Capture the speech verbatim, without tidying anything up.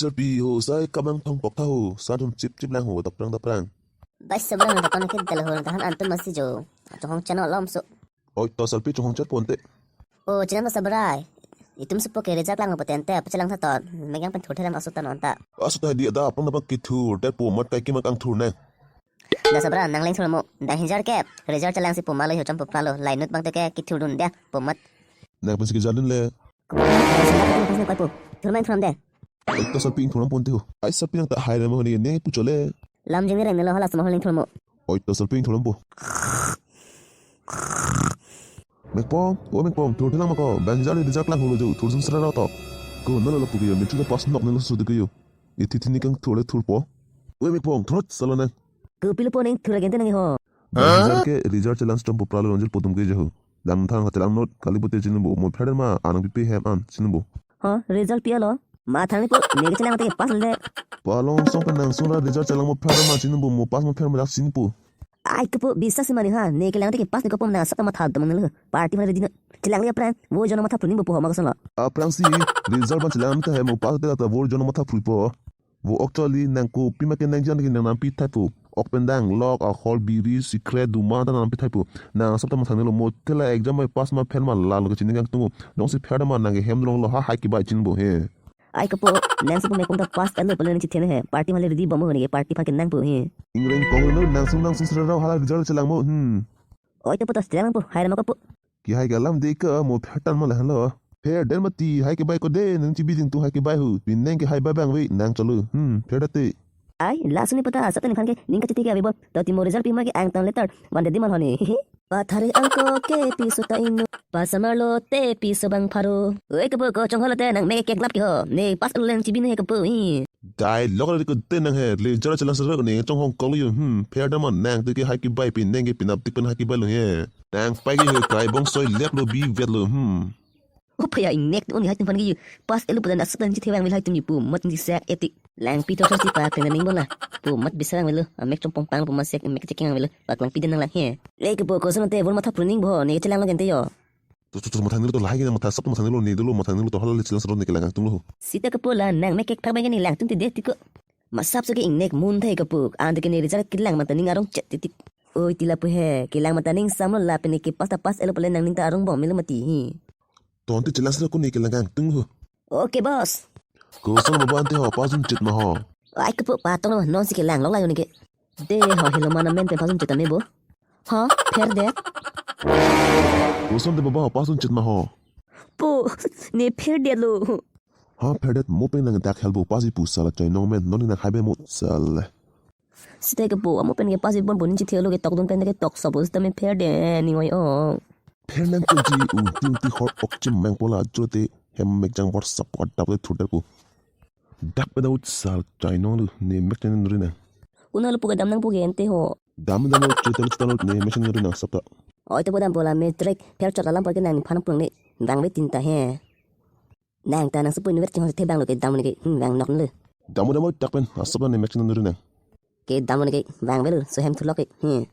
Charpi ho, sai kabang thong pok tha ho, sa thum chip chip lang ho, daprang daprang. Bai sabra na kon ke dal ho, tahan antum masi jo. Chonghong channel lom so. Oi, to Salpi chonghong chat ponte. O, channel sabra. Itum supo ke result lang ho potente, apa chelang tha ton. Megang pen thur theram asut ta non ta. Asut ta di ada, apang dapat kithur, tet po mat kai kimak ang thur nang. Da sabra, nang leng thurmo. Da hinjar ke, result chelang si puma lo, ho cham pupra lo, lainut bang te ke, kithur dun dia, pumat. Nang pensi kejar dun le. Thurma thurma de. Oi, to Salpi ing thuram ponte ho. Ai Salpi nang ta hai remo ni ne puchole. Lam jing ni reng nelo hala sama holing thurmo. Oi, to Salpi ing thuram po. Mekpong, o Mekpong, thur thelang mako, bang jali result lang hulo jo, thur sum sra to. Ko nalo lo pukiyo, metri to pass nok nelo sudu kiyo. Ithi thini kang thur le thur po. O Mekpong, thurot salo nang. Ko pilo po neng thur agente nang ho. Bang jali ke result chelang stom po pralo lonjil potom ke jahu. Dam thang chelang not, kali pote chinbo, mo pherden ma, anang pipi hem an, chinbo. Ho, result pi alo. Ma thang ni po, ne ke chelang te pass le. Palong song pen nang sung ra result chelang mo pherden ma, chinbo, mo pass mo pher ma dak chinbo. Ai kepu bisa si mani ha, ne kelang te ke pass ne kopom nang asap ta matha dam nang le. Party mana dino. Chelang le aphrang, vo jono matha pruning bo po ho ma koson lo. Aphrang si, result ban chelang ta hem, mo pass te ta vo jono matha pru po. Vo actually nang kopi ma ke nang jan ke nang nampi thai po. Ok pen dang lok a hol biri sikre duma ta nampi thai po. Nang asap ta matha nelo mo thela exam mai pass ma pher ma lalo ke chini kang tungo. Jongsi pher ma nang ke hem dulong lo ha hai kebai chinbo he. Ai kepu, nang si po Mekpong ta pass elo pale nang chithe ne he. Party male ready bom ho ne ke party phan ke nang po he. Ingreng kong no nang sung nang sung sra rau hala result chelang mo. Hmm. Oi to po to chelang po, hai ramo kepu. Kehai ke alam de ke mo phertan ma lahan lo. Pherden mati hai kebai ko de nang chibi ding tu hai kebai hu. Pi neng ke hai bai bang ve nang chalo. Hmm, pher date. Ai, la suni pata, sata ni phan ke, ning kachiti ke avi bo. To timo result pi ma ke ang tang letter. Wan de di mal honi. Pathare angko ke piso ta inu. Pasamar lo te piso bang pharo. Oi kepu ko chonghong lo te nang me ke klap ke ho. Ne pass ulang chibi ne kepu. Dai lok ko te nang he, le jara chelang sero ne chonghong kok lo yo. Hmm, pherden ma nang tu ke hai kebai pi neng ke pinap tik pen hai kebai lo he. Nang pai ke ho kai bong soi lep lo bi vet lo. Hmm. O phaya ingnek tu un hai tum phan ke yo. Pass elo pu dan asap dan chithe vang vil hai tum yo pu mat ni sek eti. Lang pi to si pa kena ning bola. Pu mat bisa vang velo. Amek chongpong pang pu mat sek mek chekeng vang velo. Pak lang pi den nang lang he. Le kepu koson te vol matha pruning bo ne chelang lo gente yo. Tu tu tu matha nilo to lahai ke matha sap matha nilo ne dolo matha nilo to hala le chelang sero ne kelang tung lo. Sita kepu la nang mek kek phak bang ke ne lang tum te de tiko. Masap so ke ingnek mun thai kepu. Ante ke ne result kelang mata ning arong chet titik. Oi tila pu he, kelang mata ning sam lo la pen ke pass ta pass elo pale nang ning ta arong bom melo mati hi. Tonte chelang sero ko ne kelang kang tung ho. Okay boss. Koson baba ante ho pass un chet ma ho. Ai kepu patong lo non si kelang lok lai ne ke. De ho hilo mana men pen pass un chet ta me bo. Ha, pherdet. Koson de baba ho pass un chet ma ho. Po, ne pherdet lo. Ha, pherdet mo pen nang dak helbo pass ipu sala chai nong men non nang hai be mo sala. Sita kepu, amo pen ke pass ipon pon chithe lo ke tok dun pen ke tok sop sita me pherdet ning oi o. Pher nang ko ji u tu ti hor ok chim mang pola jote hem mek jang WhatsApp ko dap le thur dap ko. Dak pe daud sal chai nong lu ne mek chen ri nang. Una lo pu ke dam nang pu ke ente ho. Dam dam lo chute lo chute lo ne mek chen ri nang sap ta. Oi to pu dam pola me trek pher chot alam por ke nang phan pung ne. Bang ve tin ta he. Nang ta nang supu ni vet ching ho the bang lo ke dam ne ke. Hmm, bang nok le. Dam dam tak pen asap ne mek chen ri nang. Ke dam ne ke bang ve lo so hem thulok ke. Hmm.